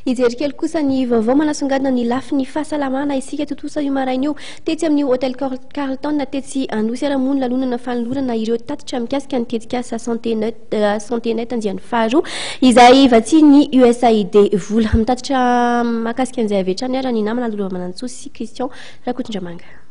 Hijery kely kosa ny vaovao manasongadina ny lafiny fahasalamana isika tontosa io maraina io tetsy amin'ny Hotel Carlton tetsy Anosy ary moa ny lanonana fanolorana ireo tatitra mikasika ny tetikasa Santé Net Santé Net andiany faharoa izay vatsian'ny USAID vola. Mitatitra mahakasika an'izay avy hatrany ary ny namana Lova Manantsoa sy Christian Rakotondramanga.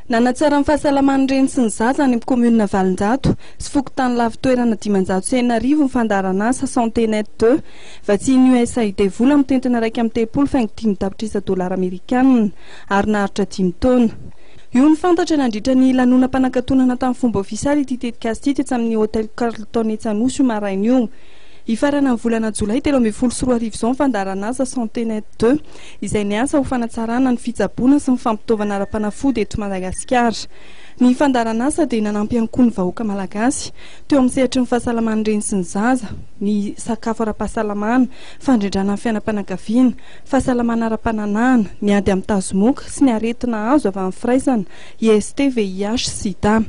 Nanatsara ny fahasalaman'ny reny sy ny zaza any amin'ny kaominina 800 sy fokontany lavitoerana 6500 ny fandaharanasa Santé Net 2. Vatsian'ny USAID vola mitentina 31,5 tapitrisa dolara amerikanina ary naharitra dimy taona. Io no fantatra nandritra ny lanonam-panakatonana tamin'ny fomba ofisialy ity tetikasa ity tetsy amin'ny Hotel Carlton etsy Anosy io maraina io. Hifarana amin'ny volana jolay 2013 izao ny fandaharanasa Santé Net 2 izay niasa ho fanatsarana ny fitsaboana sy ny fampitaovana ara-panafody eto Madagasikara. Ny fandaharanasa dia nanampy ihany koa ny vahoaka malagasy teo amin'ny sehatry ny fahasalaman'ny reny sy ny zaza, ny sakafo ara-pahasalamana, fandrindrana ny fiainam-pianakaviana, fahasalamana ara-pananahana, ny ady amin'ny tazomoka sy ny aretina azo avy amin'ny firaisana, IST, VIH, sida.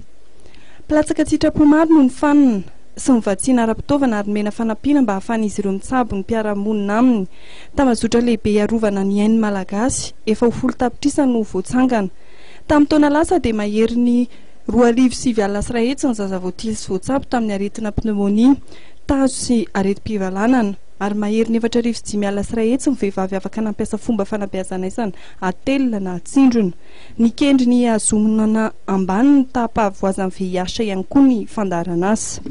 Mpilatsaka an-tsitrapo maro no nifanina sy novatsiana ara-pitaovana ary nomena fanampiana mba hahafahan'izy ireo mitsabo ny mpiara-monina aminy. Tambajotra lehibe hiarovana ny ain'ny Malagasy efa ho 10 tapitrisa no voatsangana. Tamin'ny taona lasa dia maherin'ny 120 900 ny zaza voatily sy voatsabo tamin'ny aretina pneumonie, tazo sy aretim-pivalanana, ary maherin'ny 1 500 ny vehivavy afaka nampiasa fomba fanabeazan'aizana atelina na atsindrona. Nikendry ny hihazonana ambany ny taham-pahavoazan'ny VIH ihany koa ny fandaharanasa.